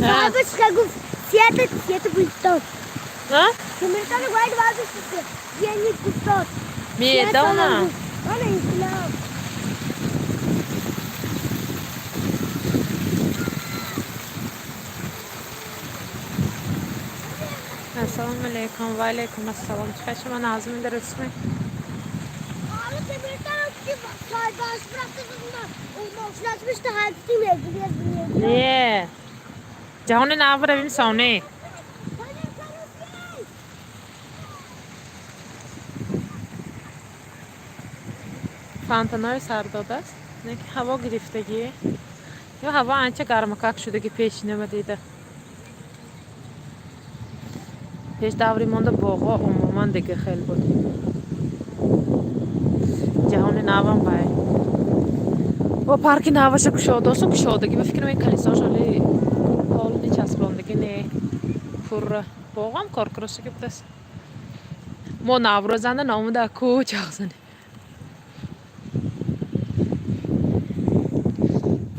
Бабушка гуфт, света, света гуфтод. А? Темиртон бояд бабушка яъне гуфтод. Медонам. Ана инқилоб. Ассалому алайкум, ва алайкум ассалом. Чӣ шумо назми дурустми? Ҳоло Темиртон ки соҳибаш рафта мошинаш ҳарфи мегирад. Не. Ҷаҳони нав равим соне. Фонтанои сардодааст. Не ки ҳаво гирифтагӣ. Ё ҳаво анча гармакак шудагӣ пешинама дида. Пеш даври монда боғҳо умуман дига хел буд. Ҷаҳони навам вай. О, парки наваша кушодосу кушодагӣ. Ба фикрам, ин калисош ҳоли полни часпондагӣ не. Пурра. Боғам коркуросагӣ будааст. Мо Наврӯзанда наомада ку чағзанем.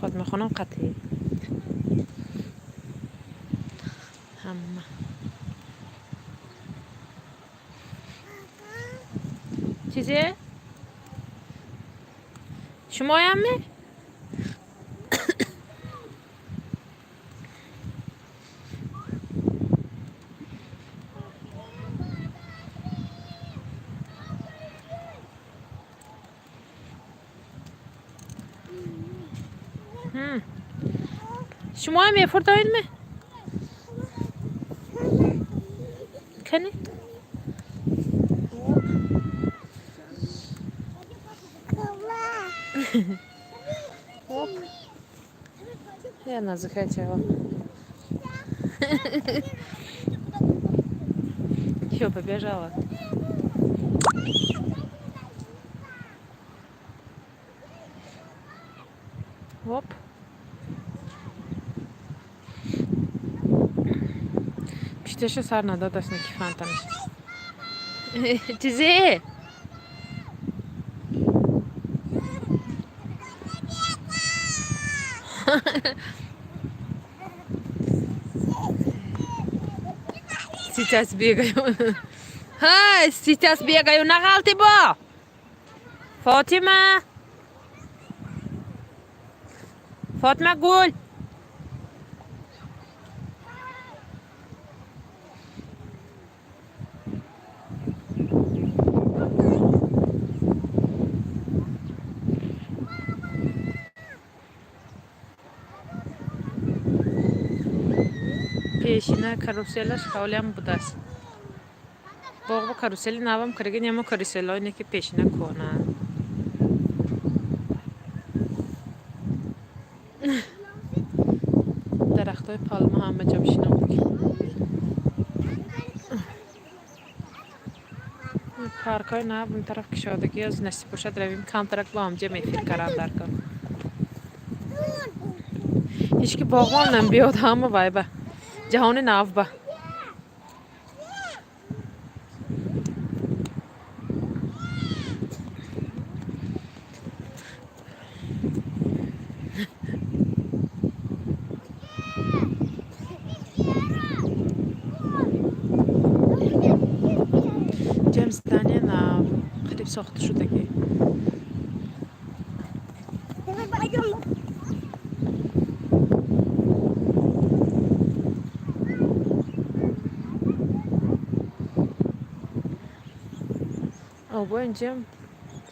Фотимахонам қатъӣ. Ҳама. Чизе? Шумоям ме? Шумоям мефурдоед ме? Кани? Оп. Я захотела. Всё, побежала. Оп. Пишташа сар надодаст неки фонтанаш. Чизе? Сейчас бегаю. Ха, сейчас бегаю. Нағалти бо. Фотима. Фотима гул. Пешина каруселаш ҳолиам будааст. Боғ бо карусели навам кардаги немо, каруселҳое ки пешина кӯҳнаанд. Дарахтҳои палма ҳама ҷо шинондагӣ. Паркҳои нав он тараф кушодагӣ, аз насиб бошад, равем, камтарак бо ҳамҷа мефир карам дар кор. Ҳеҷ ки боғвон намбиёд, ҳама вай ба ҷаҳони нав ба. Ҷам здания нав қариб сохта шудагӣ. Обо инҷам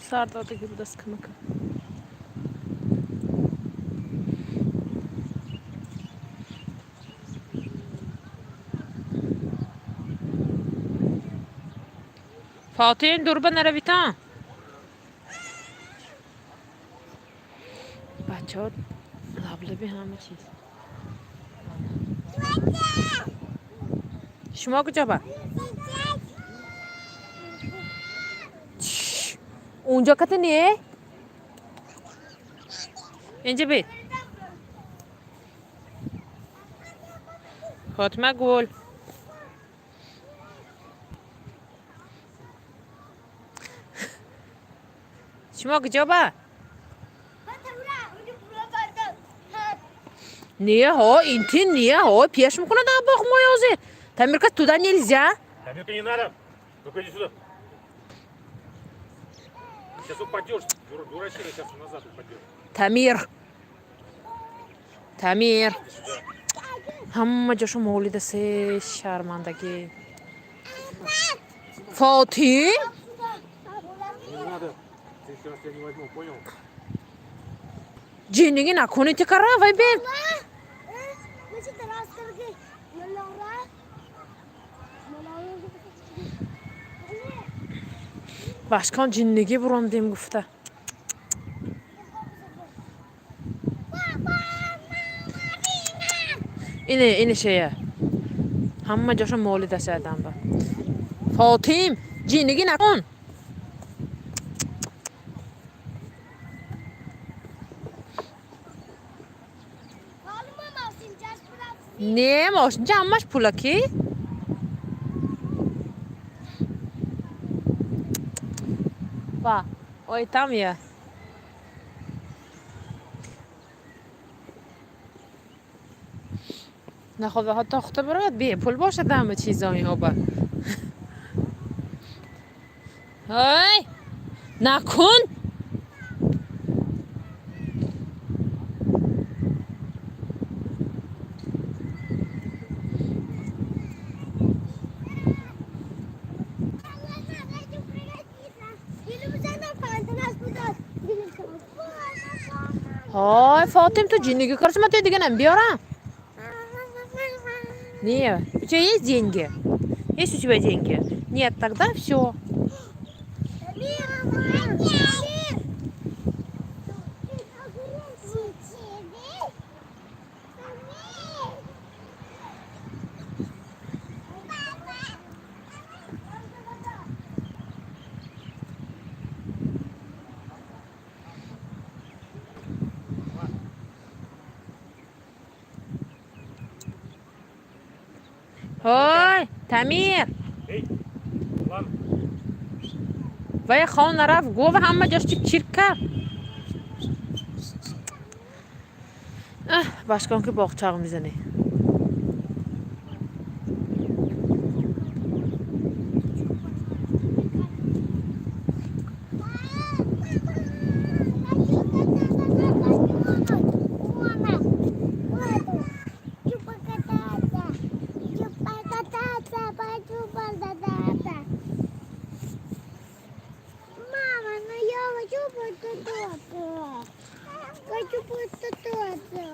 сар додагӣ будааст камакам. Фотин, дурба наравитан. Бачаҳо лаблаби ҳама чиз. Шумо куҷо ба? Унҷо ката не? Инҷа бед. Фотима гул. Шумо куҷо ба? Не, ҳо, инти не, ҳо, пеш мекунад боғ мои ҳозир. Тамирка, туда нельзя. Тамирка, не надо. Ну-ка иди сюда. Сейчас упадешь, дурачина, сейчас назад упадешь. Тамир. Тамир. Иди сюда. Ҳама ҷошо молида се шармандагӣ. Фотим? Не надо. В следующий раз я не возьму, понял? Ҷинниги накунӣ тикара, вай бен. मुझे दराज करके मलौरा मलौरा। Башкон ҷиннигӣ бурондем гуфта. Ине, ине шея. Ҳама ҷошо молида се адамба. Фотим, ҷиннигӣ накун. Не, мошинча ҳамаш пулакӣ. Ва, ой, там я. Наход тохта барояд, бепул бошад ҳама чизо иҳоба. Ой, накун. Ҳой, Фотим, ту ҷиннигӣ карси, ман туи дига намебиёрам. Не, у тебя есть деньги? Есть у тебя деньги? Нет, тогда все. Ҳой, Тамир. Эй, ладно. Вай хона рафт, гова ҳама ҷош чирк кард. Аҳ, башкон ки боғчағ мезанӣ. Хочу покататься. Хочу покататься, хочу покататься. Мама, ну я хочу покататься. Хочу покататься.